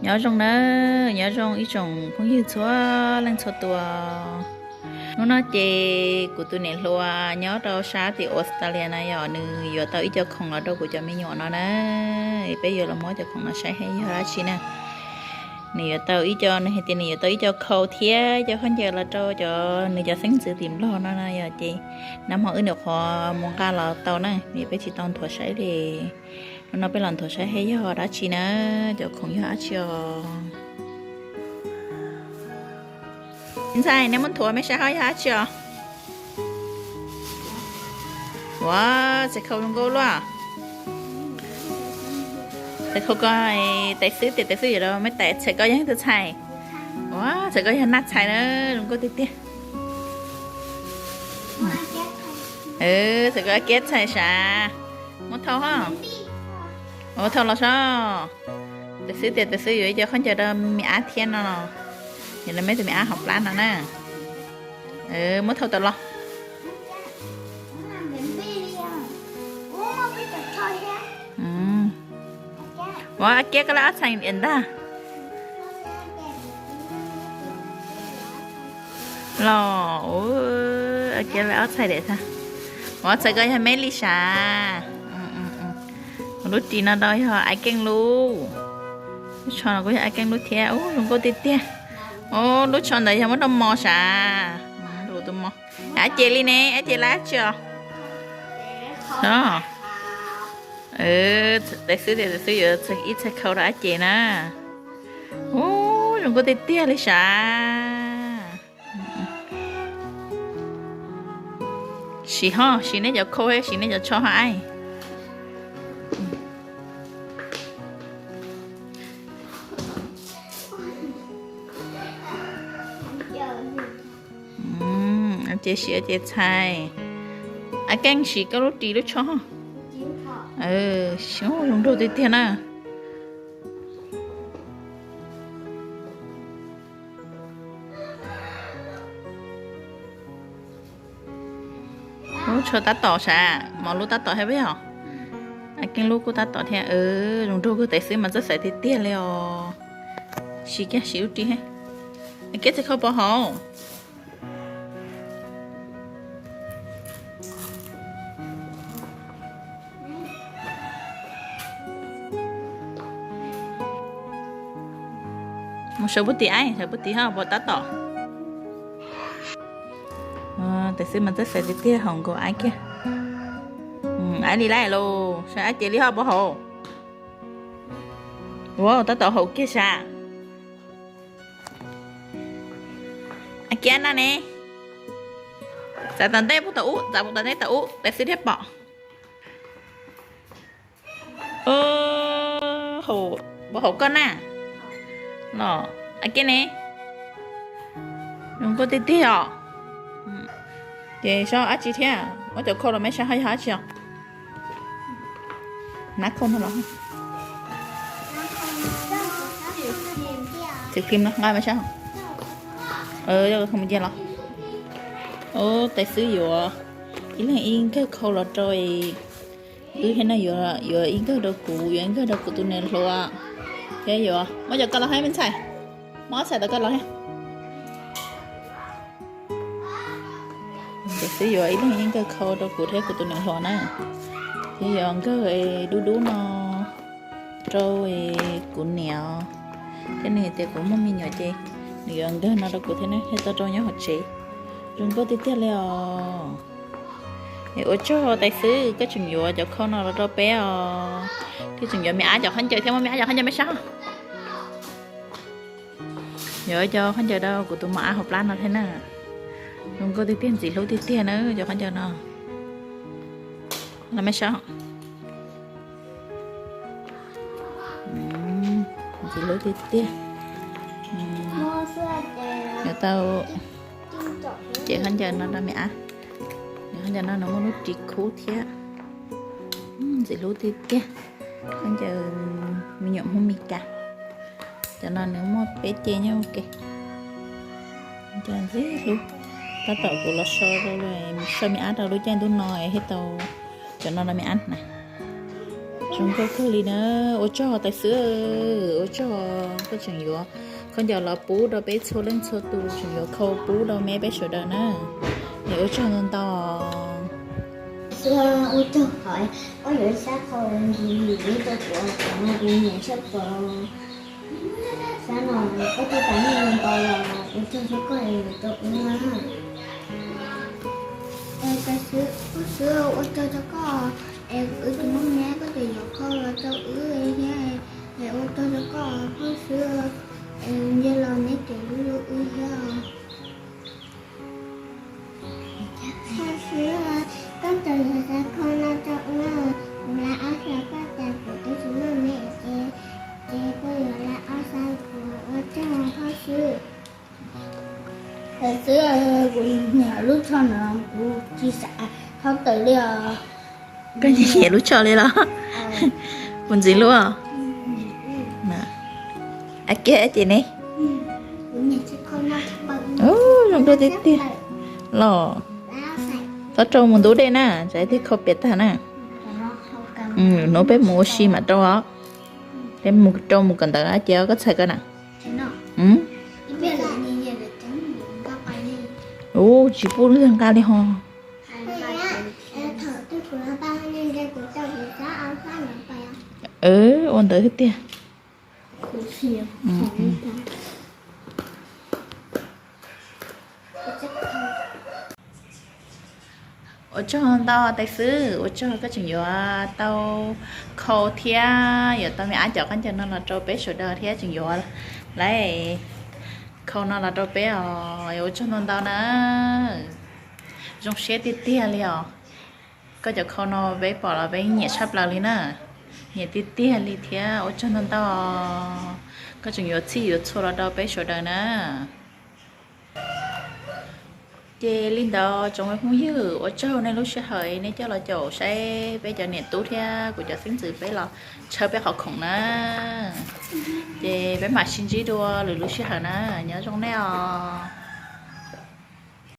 Nyob zoo na, nyob zoo ib tsoom phooj ywg txhua leej txhua tus. Hnub no ces kuv tus niam hluas nyob rau sab tim Australia na yog nws yuav tau ib co khoom los rau kuv cov me nyuam no na. Peb yuav los muab cov khoom no saib seb yog dab tsi na. Nws yuav tau ib co, nws hais tias nws yuav tau ib co khau thiab ib co khaub ncaws los rau cov, nws cov xeeb ntxwv tim Nplog no na yog ces nag hmo wb nyuam qhuav mus nqa los tau na, peb tsis tau nthuav saib li. Hnub no peb los nthuav saib seb yog dab tsi na, cov khoom yog dab tsi os. Ntxhais, neb muab nthuav me saib seb yog dab tsi os. Ua, txhais khau zoo nkauj luaj. Txhais khau ko, tais xwb tias tais xwb yuav rau me tais, txhais ko yog leej twg txhais? Ua, txhais ko yog Naj txhais na, zoo nkauj tiag tiag. Txhais ko Ab Kiab txhais sav. Muab thauj ho. Muab thauj los soj. Tais xwb tias tais xwb yuav ib co khaub ncaws rau me ab thiab no. Yog no me tus me ab hauv plab no na. Muab thauj tau los. Ua, Ab Kiab koj lawv ob txhais diam ntag. Los, Ab Kiab lawv ob txhais diam tag. Ua, txhais ko yog me li sav. Lub ris no rau yog Ab Keej lub. Lub tsho no kuj yog Ab Keej lub thiab, zoo nkauj tiag tiag. Lub tsho ntawd yog muab rau mos sav. Rau tus mos. Ab Ces li ne, Ab Ces lawv dab tsi os? Tais xwb tias tais xwb yuav ib txhais khau rau Ab Ces na. Ub, zoo nkauj tiag tiag li sav. Siv ho, siv nej cov khau thiab siv nej cov tsho ho ab. Ces siv ces txhais. Ab Keej siv koj lub ris lub tsho. Zoo nraug tiag tiag na. Lub tsho tab tom sav, mos lub tab tom thiab peb os. Ab Keej lub kuj tab tom thiab. Zoo nraug kawg, tais xwb mas txawj xaiv tiag tiag li os. Siv kiag, siv lub ris. Ab Keej txhais khau pov hauv. Mus sawv puag tim, sawv puag tim ho pov tab tom. Tais xwb mas txawj xaiv tiag tiag, haum nkaus Ab kiag. Ab li lawm los sav, Ab Ces li ho pov hauv. Ua, tab tom haum kiag sav. Ab Kiab na ne. Txav tom ntej puag tom ub, txav puag tom ntej tom ub, tais xwb thiaj pom. Haum, pov haum koj na. Los, Ab Kiab ne. Zoo nkauj tiag tiag os. Ces seb dab tsi thiab, muab cov khau los me saib ho yog dab tsi os. Nab khau no los. Txiv klim no nqa me saib. Mus cia los. Ub, tais xwb yuav ib leeg ib nkawg khau los rau wb thiab no, yuav ib nkawg rau kuv, yuav ib nkawg rau kuv tus niam hluas thiab yuav. Muab cov ko los thiab me ntxhais, muab ob txhais tau ko los thiab. Tais xwb yuav ib leeg ib nkawg khau rau kuv thiab kuv tus niam hluas na, thiab yuav nkawg dub dub no rau kuv niam. Thiab nws hais tias kuv muaj me nyuam ces nws yuav nkawg no rau kuv thiab ne, thiaj tau rau nyob hauv tsev. Zoo nkauj tiag tiag li os. Es ua tsaug tais xwb, koj tseem yuav cov khau no los rau peb os. Thiab tseem yuav me ab cov khaub ncaws thiab, muab me ab cov khaub ncaws me saib. Yuav cov khaub ncaws rau kuv tus mos ab hauv plab no thiab na. Zoo nkauj tiag tiag, ntxim hlub tiag tiag na cov khaub ncaws no. Los me saib. Ntxim hlub tiag tiag. Yuav tau ces khaub ncaws no rau me ab. Khaub ncaws no nws muaj lub ris khub thiab. Ntxim hlub tiag tiag. Khaub ncaws me nyuam Hmoob Mes Kas. Cov no nws muaj peb ce nyob ua ke. Ntxim hlub. Tab tom kuv los so, so me ab rau lub caij ntuj no es thiaj tau cov no rau me ab na. Zoo nkauj kawg li na. Ua tsaug tais xwb, ua tsaug koj tseem yuav khaub ncaws los pub rau peb txhua leej txhua tus, tseem yuav khau pub rau me peb sawv daws na. Es ua tsaug ntau ntau. Xwb, ua tsaug qhov koj yuav sab khau ntsis ntsis rau kuv, kuv nyiam tshaj plaws. Sab no koj twb tas neej ntau los ua tsaug rau koj es yuav rau wb na. Es tais xwb, ua tsaug rau koj es wb tsis muaj me koj tseem yuav khau los rau wb thiab. Es ua tsaug rau koj koj xwb, es nce los neb tseem hlub hlub wb thiab. Koj xwb, koj tseem yuav sab khau no rau wb, kuv lawv ob sab koj cas kuv twb tsis muaj me ces, ces koj yuav lawv ob sab kuv, ua tsaug koj xwb. Tais xwb, kuv nyiam lub tsho no, kuv tsis xav thaub tawm li os. Koj nyiam lub tsho li los? Puas ntxim hlub? Ab, ces ne, zoo nkauj tiag tiag los. Txhob rau mus ntub dej na, tsam thiaj khau piam tag na. Hnub peb mus ua si mam rau os. Peb mus rau mus kawm ntawv ces koj txhais ko na. Ub, tsis pub lwg nqa li ho. Ua ntawd tiag. Ua tsaug ntau tais xwb, ua tsaug koj tseem yuav tau khau thiab yuav tau me ab cov khaub ncaws no los rau peb sawv daws thiab tseem yuav lawv khau no los rau peb os, ua tsaug ntau ntau na. Zoo siab tiag tiag li os. Koj cov khau no peb pom los peb nyiam tshaj plaws li na. Nyiam tiag tiag li thiab ua tsaug ntau ntau. Koj tseem yuav txhij yuav txhua los rau peb sawv daws na. Ces li ntawd tsoom phooj ywg, ua tsaug nej lub sij hawm nej coj los caum saib peb cov niam tub thiab kuv cov xeeb ntxwv peb los tshawb peb qhov khoom na. Ces peb mam sib ntsib dua lwm lub sij hawm na. Nyob zoo nej os.